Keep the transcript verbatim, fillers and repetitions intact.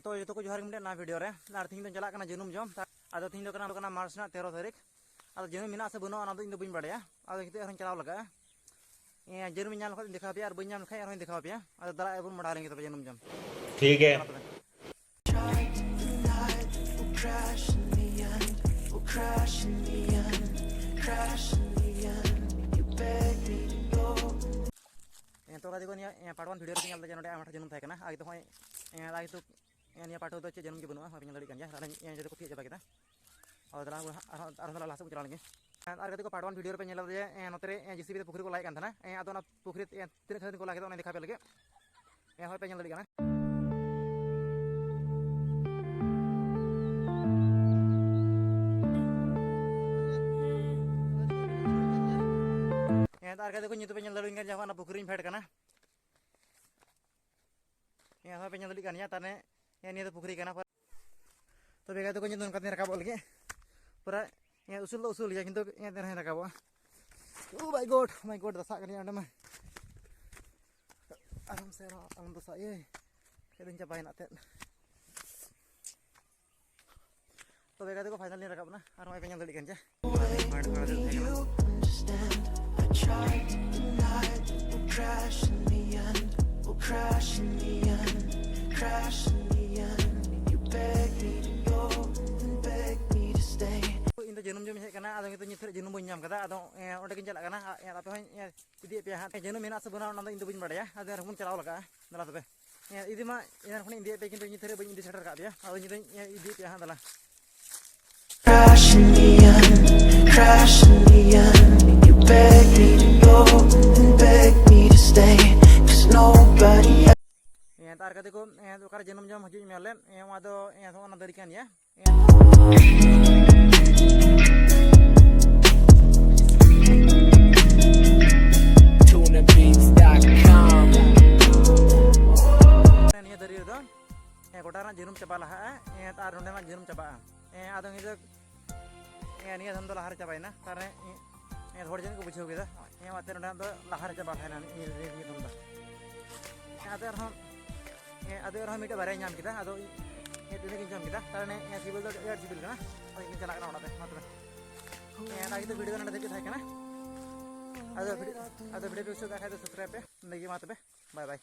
ᱛᱚ ᱡᱚᱛᱚ ᱠᱚ ᱡᱚᱦᱟᱨ ᱜᱮ ᱢᱤᱫᱴᱮᱱ ᱱᱟᱣᱟ ᱵᱷᱤᱰᱤᱭᱳ ᱨᱮ᱾ ᱟᱨ ᱛᱤᱦᱤᱧ ᱫᱚᱧ ᱪᱟᱞᱟᱜ ᱠᱟᱱᱟ ᱡᱟᱹᱱᱩᱢ ᱡᱚᱢ᱾ ᱟᱫᱚ ᱛᱤᱦᱤᱧ ᱫᱚ ᱠᱟᱱᱟ, ᱠᱟᱱᱟ ᱢᱟᱨᱪ ᱨᱮᱱᱟᱜ ᱛᱮᱨᱚ ᱛᱟᱹᱨᱤᱠᱷ᱾ ᱟᱫᱚ ᱡᱟᱹᱱᱩᱢ ᱢᱮᱱᱟᱜ ᱥᱮ ᱵᱟᱹᱱᱩᱜᱼᱟ, ᱚᱱᱟ ᱫᱚ ᱤᱧ ᱫᱚ ᱵᱟᱹᱧ ᱵᱟᱲᱟᱭᱟ᱾ ᱟᱫᱚ ᱱᱤᱛᱚᱜ ᱟᱨᱦᱚᱸᱧ ᱪᱟᱞᱟᱣ ᱞᱟᱜᱟᱜᱼᱟ᱾ ᱮᱸ, ᱡᱟᱹᱱᱩᱢ ᱤᱧ ᱧᱟᱢ ᱞᱮᱠᱷᱟᱱ ᱫᱮᱠᱷᱟᱣ ᱟᱯᱮᱭᱟ, ᱟᱨ ᱵᱟᱹᱧ ᱧᱟᱢ ᱞᱮᱠᱷᱟᱱ ᱟᱨᱦᱚᱸᱧ ᱫᱮᱠᱷᱟᱣ ᱟᱯᱮᱭᱟ᱾ ᱟᱫᱚ ᱫᱟᱞᱟ ᱮᱵᱚᱱ ᱢᱟᱲᱟᱝ ᱨᱮᱜᱮ ᱛᱚᱵᱮ ᱡᱟᱹᱱᱩᱢ ᱡᱚᱢ᱾ ᱴᱷᱤᱠ ᱜᱮ᱾ ᱪᱟᱞᱟᱜ ᱛᱚᱵᱮ᱾ ᱮᱸ, ᱛᱚ ᱜᱟᱛᱮ ᱠᱚ, ᱱᱤᱭᱟᱹ, ᱮᱸ, ᱯᱟᱨᱴ ᱚᱣᱟᱱ ᱵᱷᱤᱰᱤᱭᱳ ᱨᱮ ᱧᱮᱞ ᱞᱮᱫᱟ ᱡᱮ ᱱᱚᱰᱮ ᱟᱭᱢᱟ ᱰᱷᱮᱨ ᱡᱟᱹᱱᱩᱢ ᱛᱟᱦᱮᱸ ᱠᱟᱱᱟ᱾ ᱟᱨ ᱱᱤᱛᱚᱜ ᱦᱚᱸᱜᱼᱚᱭ, ᱮᱸ, ᱟᱨ ᱱᱤᱛᱚᱜ ᱮᱸ, ᱱᱤᱭᱟᱹ ᱯᱟᱨᱴ ᱨᱮᱫᱚ ᱪᱮᱫ ᱡᱟᱹᱱᱩᱢ ᱜᱮ ᱵᱟᱹᱱᱩᱜᱼᱟ, ᱦᱚᱸᱜᱼᱚᱭ ᱯᱮ ᱧᱮᱞ ᱫᱟᱲᱮᱭᱟᱜ ᱠᱟᱱ ᱜᱮᱭᱟ᱾ ᱟᱨ, ᱮᱸ, ᱡᱚᱛᱚ ᱠᱚ ᱛᱤᱭᱳᱜ ᱪᱟᱵᱟ ᱠᱮᱫᱟ᱾ ᱟᱫᱚ ᱫᱮᱞᱟ ᱟᱨᱦᱚᱸ, ᱟᱨᱦᱚᱸ, ᱟᱨᱦᱚᱸ ᱫᱮᱞᱟ ᱞᱟᱦᱟ ᱥᱮᱫ ᱵᱚᱱ ᱪᱟᱞᱟᱣ ᱞᱮᱱᱜᱮ᱾ ᱟᱨ ᱜᱟᱛᱮ ᱠᱚ, ᱯᱟᱨᱴ ᱚᱣᱟᱱ ᱵᱷᱤᱰᱤᱭᱳ ᱨᱮᱯᱮ ᱧᱮᱞ ᱞᱮᱫᱟ ᱡᱮ, ᱮᱸ, ᱱᱚᱛᱮ ᱨᱮ, ᱮᱸ, ᱡᱮ ᱥᱤ ᱵᱤ ᱛᱮ ᱯᱩᱠᱷᱨᱤ ᱠᱚ ᱞᱟᱭᱮᱫ ᱠᱟᱱ ᱛᱟᱦᱮᱱᱟ᱾ ᱮᱸ, ᱟᱫᱚ ᱚᱱᱟ ᱯᱩᱠᱷᱨᱤ, ᱮᱸ, ᱛᱤᱱᱟᱹᱜ ᱠᱷᱟᱹᱞᱤ ᱠᱚ ᱞᱟ ᱠᱮᱫᱟ, ᱚᱱᱟ ᱫᱮᱠᱷᱟᱣ ᱯᱮ ᱞᱟᱹᱜᱤᱫ᱾ ᱮᱸ, ᱦᱳᱭ, ᱯᱮ ᱧᱮᱞ ᱫᱟᱲᱮᱭᱟᱜ ᱠᱟᱱᱟ᱾ ᱮᱸ, ᱟᱨ ᱜᱟᱛᱮ ᱠᱚ, ᱱᱤᱛᱚᱜ ᱯᱮ ᱧᱮᱞ ᱫᱟᱲᱮᱭᱟᱜ ᱠᱟᱱ ᱜᱮᱭᱟ, ᱚᱱᱟ ᱯᱩᱠᱷᱨᱤᱧ ᱯᱷᱮᱰ ᱠᱟᱱᱟ᱾ ᱦᱮᱸ, ᱦᱚᱸ ᱯᱮ ᱧᱮᱞ ᱫᱟᱲᱮᱭᱟᱜ ᱠᱟᱱ ᱜᱮᱭᱟ, ᱛᱟᱦᱞᱮ, ᱦᱮᱸ, ᱱᱤᱭᱟᱹ ᱫᱚ ᱯᱩᱠᱷᱨᱤ ᱠᱟᱱᱟ᱾ ᱛᱚᱵᱮ ᱜᱟᱛᱮ ᱠᱚ, ᱧᱮᱞ ᱫᱚ ᱱᱚᱝᱠᱟ ᱛᱮᱧ ᱨᱟᱠᱟᱵᱚᱜ ᱞᱟᱹᱜᱤᱫ᱾ ᱯᱩᱨᱟᱹ, ᱦᱮᱸ, ᱩᱥᱩᱞ ᱫᱚ ᱩᱥᱩᱞ ᱜᱮᱭᱟ, ᱠᱤᱱᱛᱩ, ᱦᱮᱸ, ᱛᱮ ᱨᱮᱦᱚᱸᱧ ᱨᱟᱠᱟᱵᱚᱜᱼᱟ᱾ Oh my God, oh my God, ᱫᱟᱥᱟᱜ ᱠᱟᱱᱟ ᱚᱸᱰᱮ ᱢᱟ᱾ ᱟᱨᱦᱚᱸ ᱥᱮ ᱟᱨᱦᱚᱸ ᱟᱞᱚᱢ ᱫᱟᱥᱟᱜ, ᱮᱭ᱾ ᱠᱷᱮᱫ ᱫᱚᱧ ᱪᱟᱵᱟᱭᱮᱱᱟ ᱮᱱᱛᱮᱫ᱾ ᱛᱚᱵᱮ ᱜᱟᱛᱮ ᱠᱚ, ᱯᱷᱟᱭᱱᱟᱞ ᱞᱤᱧ ᱨᱟᱠᱟᱵ ᱮᱱᱟ᱾ ᱟᱨ ᱱᱚᱜᱼᱚᱭ ᱯᱮ ᱧᱮᱞ ᱫᱟᱲᱮᱭᱟᱜ ᱠᱟᱱ ᱜᱮᱭᱟ᱾ ᱤᱧ ᱫᱚ ᱡᱟᱹᱱᱩᱢ ᱡᱚᱢ ᱤᱧ ᱦᱮᱡ ᱟᱠᱟᱱᱟ, ᱟᱫᱚ ᱱᱤᱛᱚᱜ ᱱᱤᱛ ᱫᱷᱟᱹᱨᱤᱡ ᱡᱟᱹᱱᱩᱢ ᱵᱟᱹᱧ ᱧᱟᱢ ᱠᱟᱫᱟ᱾ ᱟᱫᱚ, ᱮ, ᱚᱸᱰᱮ ᱜᱤᱧ ᱪᱟᱞᱟᱜ ᱠᱟᱱᱟ᱾ ᱟ-, ᱮ, ᱟᱯᱮ ᱦᱚᱸᱧ, ᱮ, ᱤᱫᱤᱭᱮᱫ ᱯᱮᱭᱟ ᱦᱟᱸᱜ᱾ ᱡᱟᱹᱱᱩᱢ ᱢᱮᱱᱟᱜ ᱥᱮ ᱵᱟᱹᱱᱩᱜᱼᱟ, ᱚᱱᱟ ᱫᱚ ᱤᱧ ᱫᱚ ᱵᱟᱹᱧ ᱵᱟᱲᱟᱭᱟ᱾ ᱟᱫᱚ ᱮᱱᱨᱮᱦᱚᱸ ᱵᱚᱱ ᱪᱟᱞᱟᱣ ᱞᱟᱜᱟᱜᱼᱟ᱾ ᱫᱮᱞᱟ ᱛᱚᱵᱮ᱾ ᱦᱮᱸ, ᱤᱫᱤ ᱢᱟ ᱮᱱᱟᱱ ᱠᱷᱚᱱᱤᱧ ᱤᱫᱤᱭᱮᱫ ᱯᱮᱭᱟ, ᱠᱤᱱᱛᱩ ᱱᱤᱛ ᱫᱷᱟᱹᱨᱤᱡ ᱵᱟᱹᱧ ᱤᱫᱤ ᱥᱮᱴᱮᱨ ᱟᱠᱟᱫ ᱯᱮᱭᱟ᱾ ᱟᱫᱚ ᱤᱧ ᱫᱚᱧ, ᱮ, ᱤᱫᱤᱭᱮᱫ ᱯᱮᱭᱟ ᱦᱟᱸᱜ, ᱫᱮᱞᱟ᱾ ᱦᱮᱸ, ᱟᱨ ᱜᱟᱛᱮ ᱠᱚ, ᱮ, ᱚᱠᱟᱨᱮ ᱡᱟᱹᱱᱩᱢ ᱡᱚᱢ ᱦᱤᱡᱩᱜ ᱢᱮ ᱟᱞᱮ, ᱮ, ᱚᱱᱟ ᱫᱚ, ᱮ, ᱚᱱᱟ ᱫᱟᱨᱮ ᱠᱟᱱ ᱜᱮᱭᱟ᱾ ᱱᱤᱭᱟᱹ ᱫᱟᱨᱮ ᱨᱮᱫᱚ, ᱦᱮᱸ, ᱜᱚᱴᱟ ᱨᱮᱱᱟᱜ ᱡᱟᱹᱱᱩᱢ ᱪᱟᱵᱟ ᱞᱟᱦᱟᱜᱼᱟ, ᱦᱮᱸ, ᱟᱨ ᱱᱚᱸᱰᱮᱱᱟᱜ ᱡᱟᱹᱱᱩᱢ ᱪᱟᱵᱟᱜᱼᱟ᱾ ᱦᱮᱸ, ᱟᱫᱚ ᱱᱤᱭᱟᱹ ᱫᱚ, ᱦᱮᱸ, ᱱᱤᱭᱟᱹ ᱫᱷᱚᱱ ᱫᱚ ᱞᱟᱦᱟᱨᱮ ᱪᱟᱵᱟᱭᱮᱱᱟ᱾ ᱛᱟᱦᱞᱮ, ᱦᱮᱸ, ᱦᱚᱲ ᱡᱟᱹᱱᱤᱡ ᱠᱚ ᱵᱩᱡᱷᱟᱹᱣ ᱠᱮᱫᱟ᱾ ᱦᱮᱸ, ᱚᱱᱟᱛᱮ ᱱᱚᱸᱰᱮᱱᱟᱜ ᱫᱚ ᱞᱟᱦᱟᱨᱮ ᱪᱟᱵᱟ ᱞᱟᱦᱟᱭᱮᱱᱟ ᱱᱤᱭᱟᱹ, ᱱᱤᱭᱟᱹ, ᱱᱤᱭᱟᱹ ᱫᱷᱚᱱ ᱫᱚ᱾ ᱦᱮᱸ, ᱟᱫᱚ ᱟᱨᱦᱚᱸ ᱦᱮᱸ, ᱟᱫᱚ ᱟᱨᱦᱚᱸ ᱢᱤᱫᱴᱮᱡ ᱵᱟᱨᱭᱟᱧ ᱧᱟᱢ ᱠᱮᱫᱟ᱾ ᱟᱫᱚ ᱤᱧ ᱛᱤᱱᱟᱹᱜ ᱜᱤᱧ ᱡᱚᱢ ᱠᱮᱫᱟ, ᱛᱟᱦᱞᱮ ᱱᱤᱭᱟᱹ ᱥᱤᱵᱤᱞ ᱫᱚ ᱟᱹᱰᱤ ᱟᱸᱴ ᱥᱤᱵᱤᱞ ᱠᱟᱱᱟ᱾ ᱟᱫᱚ ᱤᱧ ᱪᱟᱞᱟᱜ ᱠᱟᱱᱟ ᱚᱲᱟᱜ ᱛᱮ, ᱢᱟ ᱛᱚᱵᱮ᱾ ᱦᱮᱸ, ᱚᱱᱟ ᱜᱮᱛᱚ ᱵᱷᱤᱰᱤᱭᱳ ᱫᱚ ᱱᱚᱰᱮ ᱫᱷᱟᱹᱵᱤᱡ ᱛᱟᱦᱮᱸ ᱠᱟᱱᱟ᱾ ᱟᱫᱚ ᱵᱷᱤᱰᱤᱭᱳ, ᱟᱫᱚ ᱵᱷᱤᱰᱤᱭᱳ ᱯᱮ ᱠᱩᱥᱤᱭᱟᱫ ᱠᱷᱟᱡ ᱫᱚ ᱥᱟᱵᱥᱠᱨᱟᱭᱤᱵ ᱯᱮ᱾ ᱱᱚᱰᱮ ᱜᱮ, ᱢᱟ ᱛᱚᱵᱮ, ᱵᱟᱭ ᱵᱟᱭ᱾